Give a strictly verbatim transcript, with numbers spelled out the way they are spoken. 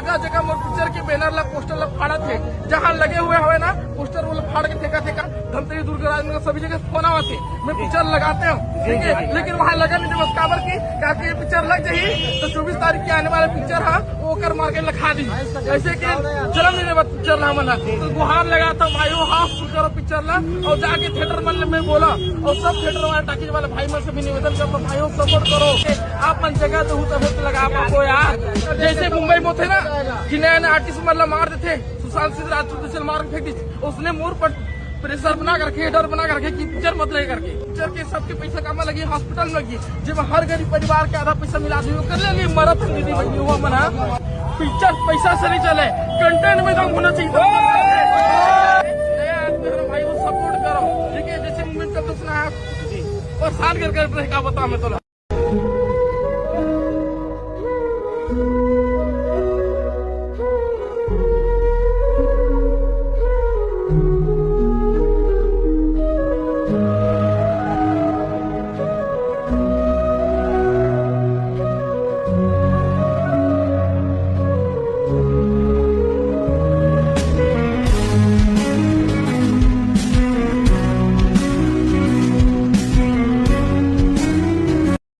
जगह जगह मोर पिक्चर के बैनर ला, पोस्टर ला फाड़त हे, जहाँ लगे हुए हवे ना पोस्टर, वो ला फाड़ के फेंकत हे। का धमतरी, दुर्गराज में सभी जगह फोन आवत हे, मैं पिक्चर लगाते हूँ, ठीक है, लेकिन वहाँ लगा नहीं दे बस। काबर की, काबर की ये पिक्चर लग जाही तो चौबीस तारीख के आने वाला पिक्चर है, वो ओकर मार्केट लखा दी। ऐसे के चलम नहीं दे बस पिक्चर ला हमन ह। तो गुहार लगाता हूँ भाई हो, हाथ शुरू करो पिक्चर ला और जाके थिएटर मन में बोला, और सब थिएटर वाले, टाकीज वाले भाई मन से भी निवेदन करता हूँ, भाई हो सपोर्ट करो, आप मन जगह दो तभी तो लगा पाओ यार। जैसे मुंबई में थे ना कि नया नया आर्टिस्ट मन ला मार देथे, सुशांत सिंह राजपूत जैसे मार के फेंक दी, उसने मोर पर प्रेशर बना करके, डर बना करके कि पिक्चर मत लगे करके। पिक्चर के सबके पैसा कामा लगी, हॉस्पिटल में लगी, जब हर गरीब परिवार के आधा पैसा मिला दी, ओकर ले लिए मरत हम दीदी बहनी हुआ मना। पिक्चर पैसा से नहीं चले, कंटेंट में दम होना चाहिए। नया आदमी हो भाई, वो सपोर्ट करो, ठीक है? जैसे मूवमेंट करते उसने हाथ परेशान कर कर रहे, का बता मैं तो।